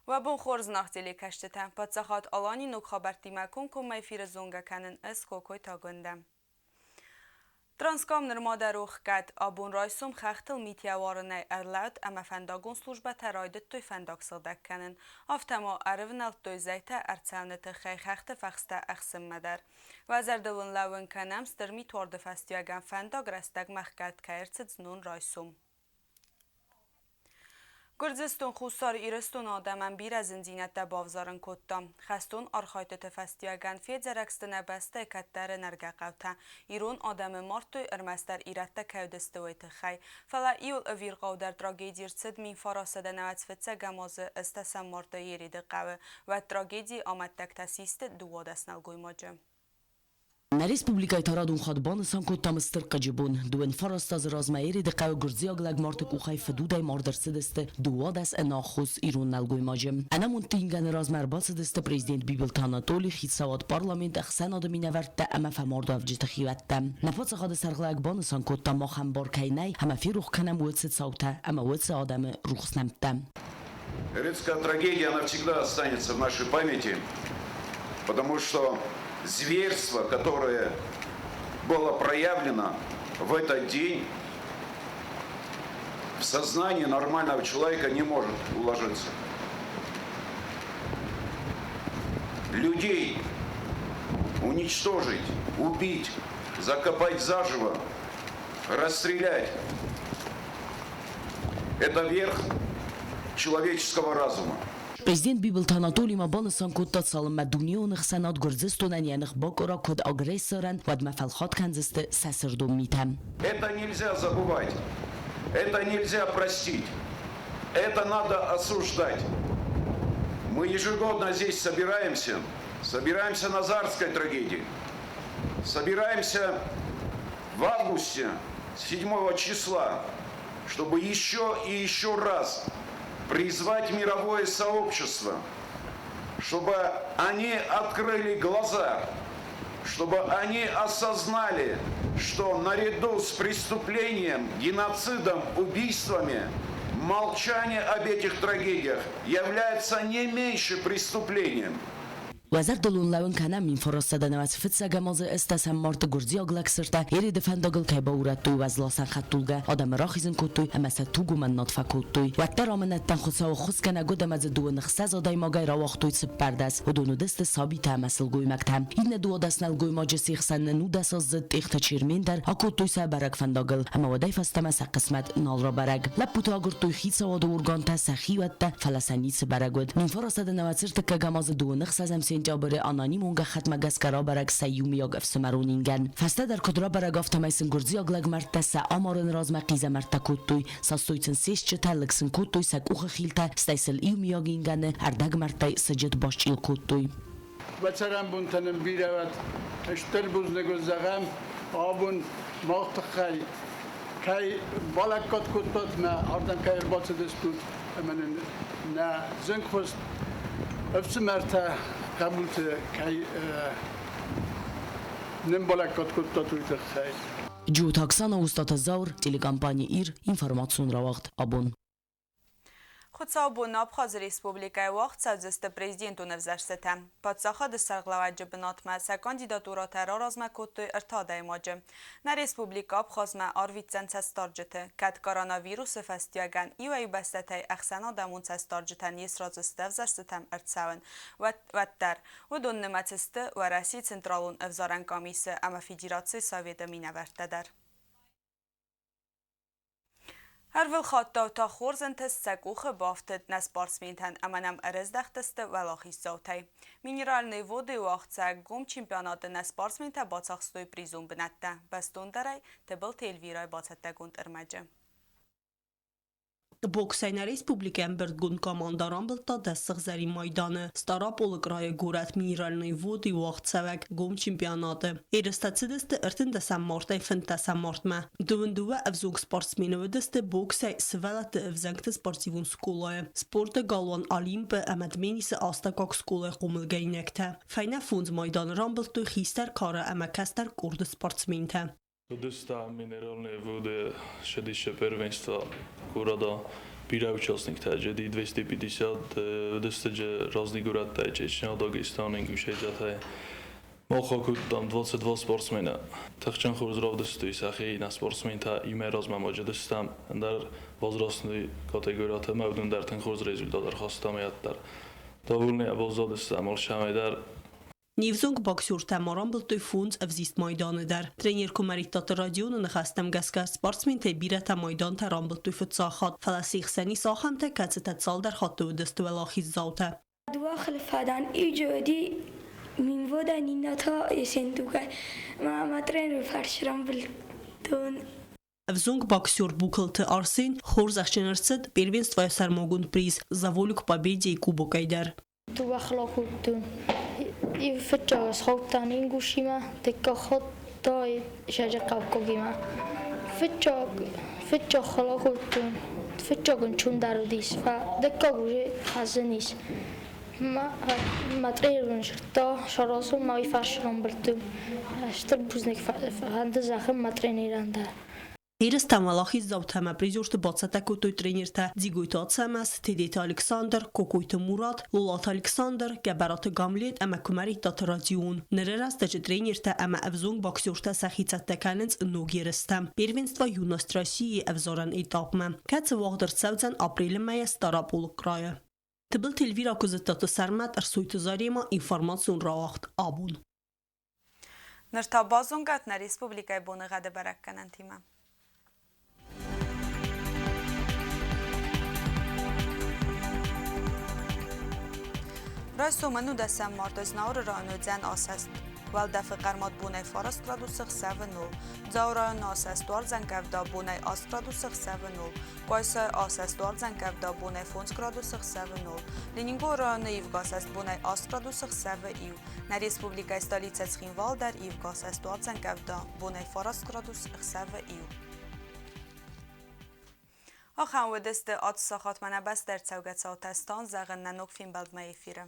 Уӕ бон хорз, нах телекӕсджытӕ! Паддзахад Алани ног хабӕрттимӕ комкоммӕ эфиры зонгӕ кӕнын ӕз Кокойты Агуындӕ. Транскам нырма дӕр у хгӕд. Абон райсом хӕхтыл мит йӕ уарынӕй ӕрлӕуд ӕмӕ фӕндагон службӕтӕ райдыдтой фӕндаг сыгъдӕг кӕнын. Афтӕ ма ӕрывнӕлдтой зӕйтӕ ӕрцӕуыны тыххӕй хӕхты фӕхстӕ ӕхсынмӕ дӕр. Уӕ зӕрдыл ын лӕууын кӕнӕм, стыр митуарды фӕстиуӕгӕн фӕндаг рӕстӕгмӕ хгӕд кӕй ӕрцыд знон райсом. Гуырдзыстон Хуссар Ирыстоны адӕмӕн бирӕ зындзинӕдтӕ бавзарын кодта. Хӕстон архайдтыты фӕстиуӕгӕн федзӕрӕг сты нӕ бӕстӕйы кӕддӕры нӕргӕ хъӕутӕ. Ирон адӕмы мардтой ӕрмӕстдӕр ирӕттӕ кӕй уыдысты, уый тыххӕй. Фӕлӕ иуыл ӕвирхъаудӕр трагеди рцыд 1995 азы ӕстӕсӕм марты Ереды хъӕуы. Уӕд трагедийы амӕттӕгтӕ систы 12 нӕлгоймаджы. Нӕ республикӕйы тарадон хатт банысан кодтам стыр хъыджы бон. Дыууын фараст азы размӕ Ереды хъӕуы гуырдзиаг лӕгмарты къухӕй фыдудӕй мард ӕрцыдысты 12 ӕнаххос ирон нӕлгоймаджы. Ӕнамондты ингӕны размӕ ӕрбацыдысты президент Бибылты Анатоли, хицауад, парламент, ӕхсӕнады минӕвӕрттӕ ӕмӕ фӕмардуӕвджыты хиуӕттӕ. Нӕ паддзахады сӕргълӕууӕг банысан кодта, махӕн бар кӕй нӕй, ӕмӕ ферох кӕнӕм уыцы цаутӕ ӕмӕ уыцы адӕмы рухс нӕмттӕ. Эрецкая трагедия, она всегда останется в нашей памяти, потому что зверство, которое было проявлено в этот день, в сознании нормального человека не может уложиться. Людей уничтожить, убить, закопать заживо, расстрелять – это верх человеческого разума. Президент Бибылты Анатолий ма банысан кодта, цалынмӕ дунеон ӕхсӕнад Гуырдзыстонӕн йӕ ных бакъуыра куыд агрессорӕн, уӕдмӕ фӕлхатт кӕндзысты сӕ сырдон митӕ. Это нельзя забывать, это нельзя простить, это надо осуждать. Мы ежегодно здесь собираемся, собираемся на Зарской трагедии, собираемся в августе 7 числа, чтобы еще и еще раз призвать мировое сообщество, чтобы они открыли глаза, чтобы они осознали, что наряду с преступлением, геноцидом, убийствами молчание об этих трагедиях является не меньше преступлением. Уӕ зӕрдыл уын лӕууын кӕнӕм, 1995 азы ӕстӕсӕм марты гуырдзиаг лӕгсырдтӕ Ереды фӕндагыл кӕй баурӕдтой уӕзласӕн хӕдтулгӕ, адӕмы рахизын кодтой ӕмӕ сӕ туг уымӕн над фӕкодтой. Уӕддӕр амынӕттӕн Хуыцауы ххуысгӕнӕг уыд ӕмӕ дзы 26 адӕймагӕй рауагътой 14, уыдон уыдысты сабитӕ ӕмӕ сылгоймӕгтӕ. Иннӕ 12 нӕлгоймаджы се хсӕн нудӕсаздзыд Тъехты Чермен дӕр акодтой сӕ бӕрӕг фӕндагыл ӕмӕ уӕдӕй фӕстӕмӕ сӕ хъысмӕт нал рабӕрӕг. Лӕппуты агуырдтой хицауады органтӕ, сӕ хиуӕттӕ, фӕлӕ сӕ ницы бӕрӕг уыд. 1995 азы 26 сентябры анонимон гӕххӕтмӕ гӕсгӕ рабӕрӕг сӕ иумиаг ӕфсымӕрон ингӕн. Фӕстӕдӕр куыд рабӕрӕг, афтӕмӕй сын гуырдзиаг лӕгмӕрдтӕ сӕ амарын размӕ хъизӕмӕрттӕ кодтой, састой сын се стджытӕ, лыг сын кодтой сӕ къухы хилтӕ, стӕй сыл иумиаг ингӕны ӕрдӕгмӕрдтӕй сыджыт басчъил кодтой. Уӕ цӕрӕнбонтӕ нын бирӕ уӕд, стыр бузныг уын зӕгъӕм, абон мах тыххӕй кӕй балӕггад кодтат мӕ ардӕм кӕй ӕрбацыдыстут ӕмӕ нын нӕ зынгхуыст ӕфсымӕртӕ хъӕбулты кӕй нын балӕггад кодтат, уый тыххӕй. Джиоты Оксана, Устаты Заур, телекомпани «Ир», информацион рауагъд «Абон». Хуыцаубон Абхазы Республикӕйы уагъд цӕудзысты президентон ӕвзӕрстытӕ. Паддзахады сӕргълӕууӕджы бынатмӕ сӕ кандидатурӕтӕ раразмӕ кодтой ӕртӕ адӕймаджы. Нӕ республикӕ Абхазмӕ арвитдзӕн цӕстдарджыты. Кӕд коронавирусы фӕстиуӕгӕн иуӕй-иу бӕстӕтӕй ӕхсӕнадӕмон цӕстдарджытӕн не сразы сты ӕвзӕрстытӕм ӕрцӕуын, уӕддӕр уыдон нымӕцы сты Уӕрӕсейы Централон ӕвзарӕн къамисы ӕмӕ Федерацийы Советы минӕвӕрттӕ дӕр. Ӕрвылхаттау та хорз ӕнтыст сӕ къухы бафтыд нӕ спортсментӕн ӕмӕ нӕм ӕрӕздӕхтысты уӕлахиздзаутӕй. Минеральные воды уагъдцӕг гом чемпионаты нӕ спортсментӕ бацахстой призон бынӕттӕ. Бӕстондӕрӕй Тыбылты Эльвирӕйы бацӕттӕгонд ӕрмӕджы. Боксӕй нӕ республикӕ ӕмбырдгонд командӕ рамбылдта дӕс сыгъзӕрин майданы. Стъараполы крайы горӕт Минеральные воды уагъдцӕуӕг гом чемпионаты. Ерыстӕ цыдысты ӕртындӕсӕм мартӕй фынддӕсӕм мартмӕ. Дыууын дыууӕ ӕвзонг спортсмены уыдысты боксӕй сывӕллӕтты ӕвзӕнгты спортивон скъолайы, спорты галуан Олимп-ы ӕмӕ Дменисы астӕуккаг скъолайы хъомылгӕнинӕгтӕ. Фӕйнӕ фондз майданы рамбылдтой хистӕр кары ӕмӕ кӕстӕр къорды спортсментӕ. Доста минеральные воды 61 первенства города. Бирӕ участниктӕ джеди 250 уыдысты разный горӕттӕй, Чечня, Дагестан, Ингушетиятай. Мах акодтам 22 спортсмена. Тыхджын хорз равдыстой сӕхи нӕ спортсментӕ, имӕ размӕ ма джедыстӕм ӕндӕр возрастной категориятӕ ӕмӕ уыдон дӕр тынг хорз результат ӕрхастам ӕддӕр. Довольны баззадыстӕм алцӕмӕй дӕр. Не взонг боксертӕ ма рамбылдтой фондз ӕвзист майданы дӕр. Тренер Куымӕридтаты Родионы ныхӕстӕм гӕсгӕ, спортсментӕй бирӕтӕ майдантӕ рамбылдтой фыццаг хатт, фӕлӕ се хсӕн ис ахӕмтӕ, кӕцытӕ цалдӕр хатты уыдысты уӕлахиздзаутӕ. Дыууӕ хылфадӕн иу Минводӕн иннӕ та Ессентукӕй. Мӕ тренеры фарс рамбылдтон. Ӕвзонг боксер Букалты Арсен хорзӕхджын ӕрцыд первенствойы сӕрмагонд приз «За волю к победе» кубокӕй дӕр. Дыууӕ хылакодтон. Фыццаг схаудтӕн Ингушимӕ, дыккаг хатт та Саджыхъӕуккагимӕ. Фыццаг фыццаг хылакодтон, фыццаг ӕнцондӕр уыдис, фӕлӕ дыккаг уже хӕзын ис. Мӕ тренер мын дзырдта, саразон ма уый фарс рамбылдтон. Стыр бузныг фӕнды зӕгъын мӕ тренерӕн дӕр. Ерыстӕм уӕлахиздзаутӕ ӕмӕ призерты бацӕттӕ кодтой тренертӕ Дзигойты Ацӕмӕз, Тедеты Александр, Кокойты Мурат, Лолаты Александр, Гӕбӕраты Гамлет ӕмӕ Куымӕридтаты Родион. Ныры рӕстӕджы тренертӕ ӕмӕ ӕвзонг боксертӕ сӕхи цӕттӕ кӕнынц ног ерыстӕм Первенство Юность России ӕвзарӕн этапмӕ, кӕцы уагъд ӕрцӕудзӕн апрелы мӕйӕ Стъараполы крайы. Тыбылты Эльвира Куыдзыттаты Сӕрмӕт, Ӕрсойты Заремӕ, информацион рауагъд абон. Ныр та базонгӕ нӕ республикӕйы боныгъӕды бӕрӕггӕнӕнтимӕ. Райсомы 19 марты Знауыры районы уыдзӕн асӕст. Уӕлдӕфы хъӕрмад бонӕй 9 градусы хсӕвы 0. Дзауы районы асӕст уардзӕн къӕвда бонӕй 8 градусы хсӕвы 0. Къуайсайы асӕст уардзӕн къӕвда бонӕй 5 градусы хсӕвы 0. Ленингоры районы ивгӕ асӕст бонӕй 8 градусы хсӕвы 1. Нӕ республикӕйы столицӕ Цхинвал дӕр ивгӕ асӕст уардзӕн къӕвда бонӕй 9 градус ӕхсӕвы 1. Ахӕм уыдысты ацы сахатмӕ нӕ бӕстӕ ӕрцӕугӕ цаутӕ стан зӕгъын нӕ ног фембӕлдмӕ эфиры.